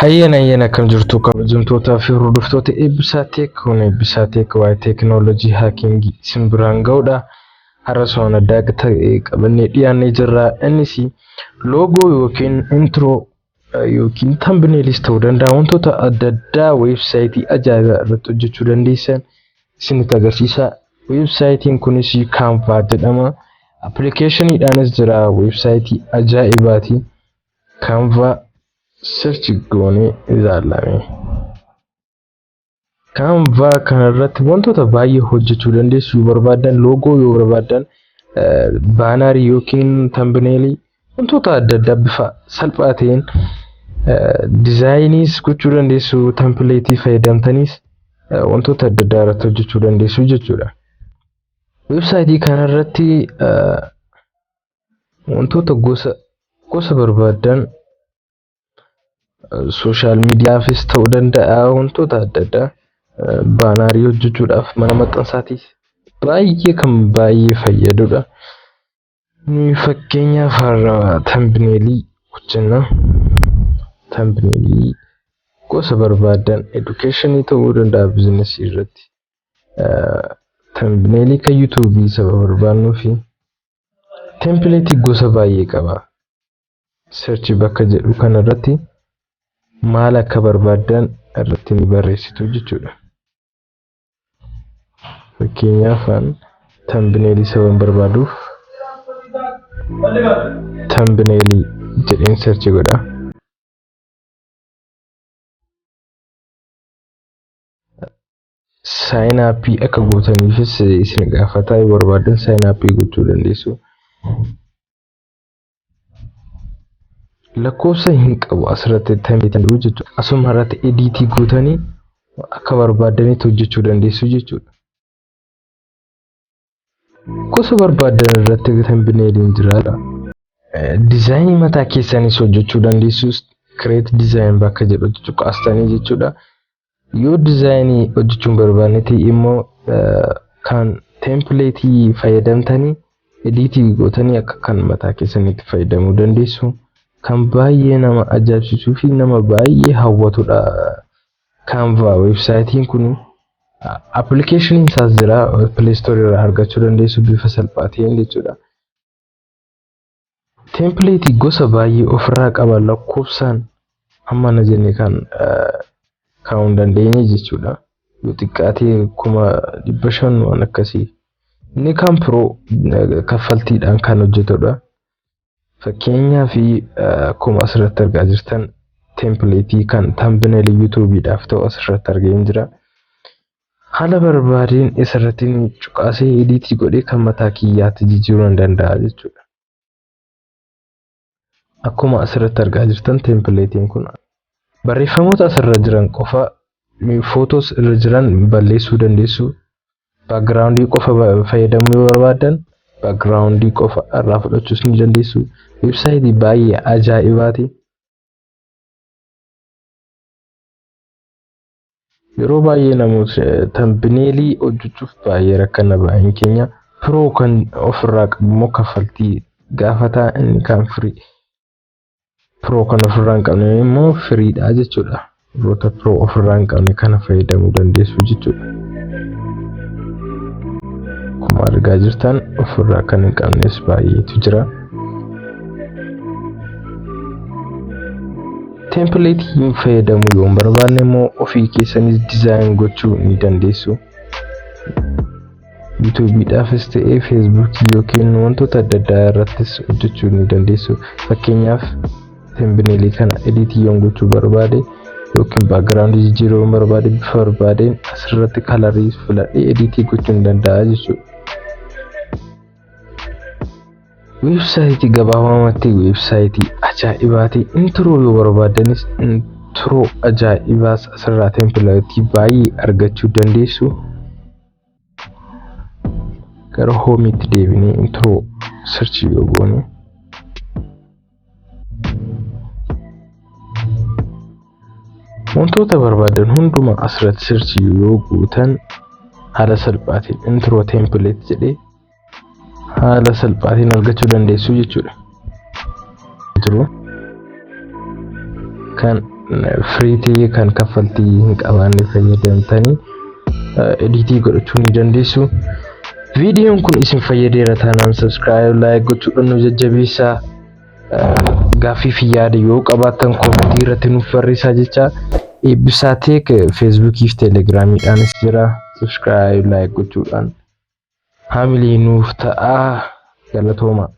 Hayyeen hayyeen akkam jirtu kabajamtootaa fi hordoftoota Eebbisaa Tech. Kun Eebbisaa Tech waa'ee teekinooloojii hackingii isin biraan ga'udha. Har'as waan addaa ta'e qabannee dhiyaannee jirra. Innis loogoo yookiin intro yookiin thumbnailis ta'uu danda'a. Wantoota adda addaa weebsaayitii ajaa'ibaa irratti hojjechuu dandeessan isinitti agarsiisa. Weebsaayitiin kunis Canva jedhama. Appilikeeshiniidhaanis jira. Weebsaayitii ajaa'ibaati. Canva search goonee ilaalame. Canva kanarratti wantoota baay'ee hojjechuu dandeessu. Yoo barbaaddan loogoo, yoo barbaaddan baanarii yookiin thumbnailii, wantoota adda addaa bifa salphaa ta'een dizaayiniis gochuu dandeessu. Tempileetii fayyadamtaniis wantoota adda addaa irratti hojjechuu dandeessu jechuudha. Weebsaayitii kanarratti wantoota gosa gosa barbaaddan sooshaal miidiyaafis ta'uu danda'a, wantoota adda addaa baanarii hojjechuudhaaf, mana maxxansaatiif baay'ee kan baay'ee fayyadudha. Nuyi fakkeenyaaf har'a thumbnailii hojjenna. Thumbnailii gosa barbaaddan educationii ta'uu danda'a, biizinasii irratti. Thumbnailii kan yuutuubii saba barbaannuu fi tempileetii gosa baay'ee qaba. Search bakka jedhu kanarratti maal akka barbaaddan irratti ni barreessitu jechuudha. Fakkeenyaaf thumbnailii saban barbaaduuf thumbnailii jedheen search godha. Sign up akka gootaniifis isin gaafata. Yoo barbaaddan sign up gochuu dandeessu. Lakkoofsa hin qabu asirratti thumbnailii jechuudha. Asuma irratti ediitii gootanii akka barbaaddanitti hojjechuu dandeessu jechuudha. Gosa barbaaddan irratti thumbnailiin jiraadha. Dizaayinii mataa keessanis hojjechuu dandeessu. Create design bakka jedhu cuqaastanii jechuudha. Yoo dizaayinii hojjechuu hin barbaanne ta'e immoo kan tempileetii fayyadamtanii ediitii gootanii akka kan mataa keessanitti fayyadamuu dandeessu. Kan baay'ee nama ajaa'ibsiisuu fi nama baay'ee hawwatudha. Canva weebsaayitiin kun appilikeeshiniin isaas jira. Play Store irraa argachuu dandeessu bifa salphaa ta'een jechuudha. Tempileetii gosa baay'ee ofirraa qaba, lakkoofsaan hammana jennee kan kaa'uu hin dandeenye jechuudha. Yoo xiqqaatee 500,000 waan akkasii. Inni kan pro kaffaltiidhaan kan hojjetudha. Fakkeenyaaf akkuma asirratti argaa jirtan tempileetii kan thumbnailii yuutuubiidhaaf ta'u asirratti argeen jira. Haala barbaadeen isarratti cuqaasee ediitii godhee kan mataa kiyyaatti jijjiiruu hin danda'a jechuudha. Akkuma asirratti argaa jirtan tempileetiin kun barreeffamoota asirra jiran qofa, footoos irra jiran balleessuu dandeessu. Baakgiraawundii qofa fayyadamuu yoo barbaaddan baakgiraawundii qofa irraa fudhachuus ni dandeessu. Weebsaayitii baay'ee ajaa'ibaati. Yeroo baay'ee namoota thumbnailii hojjechuuf baay'ee rakkana baay'een keenya. Pro kan ofirraa qabu immoo kaffaltii gaafataa, inni kan free. Pro kan ofirraa hin qabne immoo freedha jechuudha. Warroota pro ofirraa hin qabne kana fayyadamuu dandeessu jechuudha. Akkuma argaa jirtan ofirraa kan hin qabnes baay'eetu jira. Tempileetii fayyadamuu yoo hin barbaanne immoo ofii keessanis dizaayin gochuu ni dandeessu. Yuutuubiidhaafis ta'ee feesbuukii yookiin wantoota adda addaa irrattis hojjechuu ni dandeessu. Fakkeenyaaf thumbnailii kana ediitii yoon gochuu barbaade yookiin baakgiraawundii jijjiiruu yoon barbaade bifa barbaadeen asirratti kalarii filadhee ediitii gochuu ni danda'a jechuudha. Weebsaayitii gabaabumatti weebsaayitii ajaa'ibaati. Intiroo yoo barbaaddanis intiroo ajaa'ibaas asirraa tempileetii baay'ee argachuu dandeessu. Gara hoomiitti deebinee intiroo search yoo goone wantoota barbaadan hundumaa asirratti search yoo gootan haala salphaatiin intiroo template jedhee haala salphaatiin argachuu dandeessu jechuudha. Jiru kan Free ta'ee kan kaffaltii hin qabaanne fayyadamtanii edit godhachuu ni dandeessu. Viidiyoon kun isin fayyadeera taanaan subscribe, like gochuudhaan nu jajjabeessaa. Gaaffii fi yaada yoo qabaattan comment irratti nuuf barreessaa jecha. Eebbisaa Tech Facebookii fi Telegramiidhaanis jira. Subscribe, like gochuudhaan haamilee nuuf ta'aa. Galatooma.